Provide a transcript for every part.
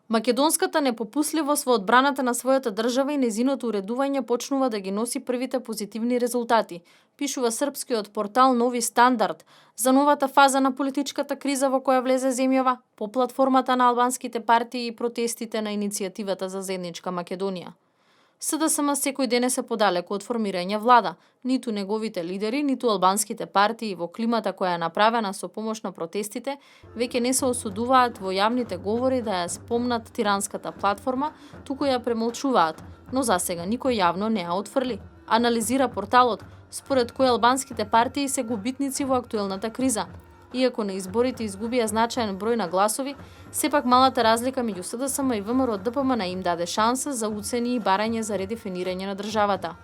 Македонската непопусливост во одбраната на својата држава и незиното уредување почнува да ги носи првите позитивни резултати, пишува српскиот портал Нови стандард за новата фаза на политичката криза во која влезе земјава по платформата на албанските партии и протестите на иницијативата за заедничка Македонија. СДСМ секој ден е се подалеку од формирање влада. Ниту неговите лидери, ниту албанските партии во климата која е направена со помош на протестите, веќе не се осудуваат во јавните говори да ја спомнат тиранската платформа, туку ја премолчуваат, но засега никој јавно не ја отфрли. Анализира порталот, според кој албанските партии се губитници во актуелната криза. Иако на изборите изгубија значаен број на гласови, сепак малата разлика меѓу СДСМ и ВМРО ДПМН им даде шанса за уцени и барање за редефинирање на државата.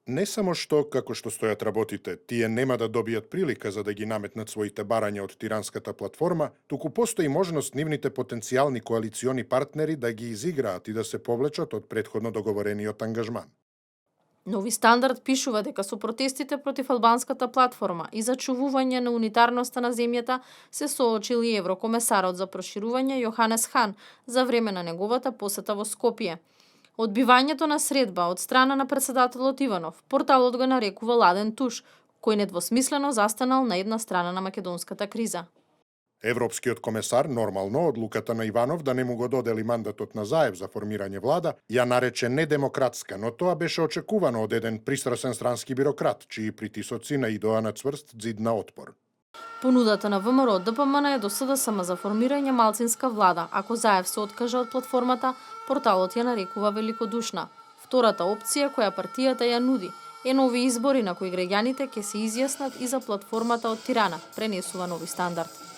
Не само што, како што стојат работите, тие нема да добијат прилика за да ги наметнат своите барања од тиранската платформа, туку постои можност нивните потенцијални коалициони партнери да ги изиграат и да се повлечат од претходно договорениот ангажман. Нови стандард пишува дека со протестите против албанската платформа и зачувување на унитарноста на земјата се соочил и еврокомесарот за проширување Јоханес Хан за време на неговата посета во Скопје. Одбивањето на средба од страна на председателот Иванов, порталот го нарекува ладен туш, кој недвосмислено застанал на една страна на македонската криза. Европскиот комесар нормално одлуката на Иванов да не му го додели мандатот на Заев за формирање влада ја нарече недемократска, но тоа беше очекувано од еден пристрасен странски бюрократ, чии притисоци наидоа на цврст ѕид на отпор. Понудата на ВМРО ДПМН е до СДСМ за формирање малцинска влада. Ако Заев се откаже од платформата, порталот ја нарекува великодушна. Втората опција која партијата ја нуди е нови избори на кои граѓаните ќе се изјаснат и за платформата од Тирана, пренесува Нови стандард.